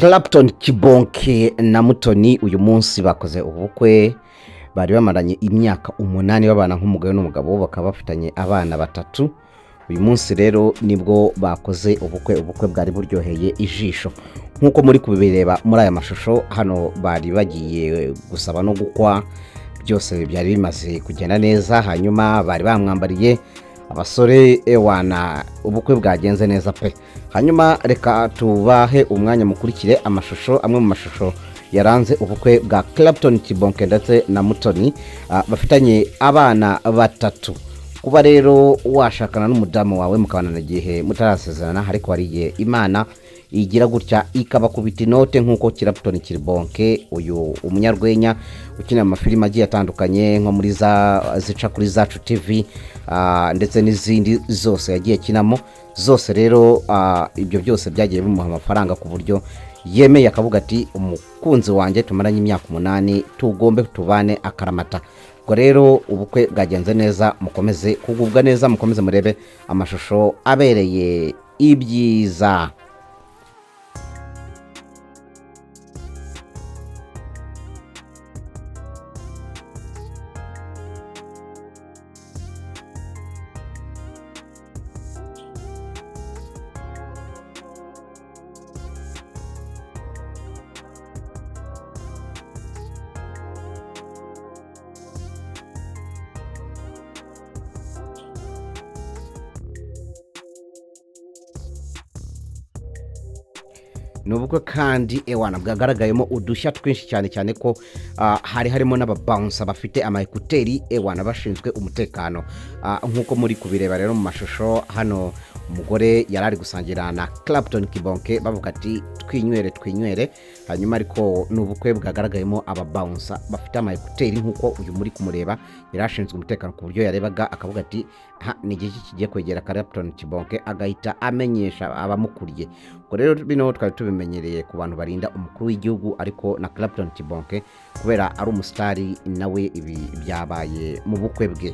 Clapton Kibonke na Mutoni uyu munsi bakoze ubukwe. Bari bamaranye imyaka 8 babana nk'umugore n'umugabo, bakaba bafitanye abana 3. Uyu munsi rero nibwo bakoze ubukwe. Ubukwe bwari buryoheye ijisho nk'uko muri kubireba muri aya mashusho. Hano bari bagiye gusaba no gukwa, byose byari bimaze kugenda neza. Hanyuma bari bamwambariye abasore, ewana ubukwe bwagenze neza pe. Hanyuma reka tubahe umwanya mukurikire amashusho, amwe mu mashusho yaranze ubukwe bwa Clapton Kibonke ndetse na Mutoni, bafitanye abana 3. Kuba rero washakana n'umudamu wawe mukabanana igihe mutarasezerana, ariko hari igihe Imana igira gutya ikabakubita inote nk'uko Clapton Kibonke, uyu umunyarwenya ukina amafilime agiye atandukanye nko muri za zica kuri Zacu TV, ndetse n'izindi zose yagiye akinamo zose. Rero ibyo byose byagiye bimuha amafaranga ku buryo yemeye akavuga ati umukunzi wanjye tumaranye imyaka 8 tugombe tubane akaramata. Ubwo rero ubukwe bwagenze neza, mukomeze kugubwa neza, mukomeze murebe amashusho abereye ibyiza. Ni ubukwe kandi ewana bwagaragayemo udushya twinshi cyane cyane ko hari harimo n'ababawunsa bafite ama ekuteri, ewana bashinzwe umutekano. Nk'uko muri kubireba rero mu mashusho hano, umugore yari ari gusangira na Clapton Kibonke bavuga ati twinywere twinywere. Hanyuma ariko ni ubukwe bwagaragayemo ababawunsa bafite ama ekuteri nk'uko uyu muri kumureba yari ashinzwe umutekano, ku buryo yarebaga akavuga ati ha ni igihe kigiye kwegera Clapton Kibonke, agahita amenyesha abamukuriye. Ubwo rero bino twari tubimenyereye ku bantu barinda umukuru w'igihugu, ariko na Clapton Kibonke kubera ari umusitari nawe ibi byabaye mu bukwe bwe.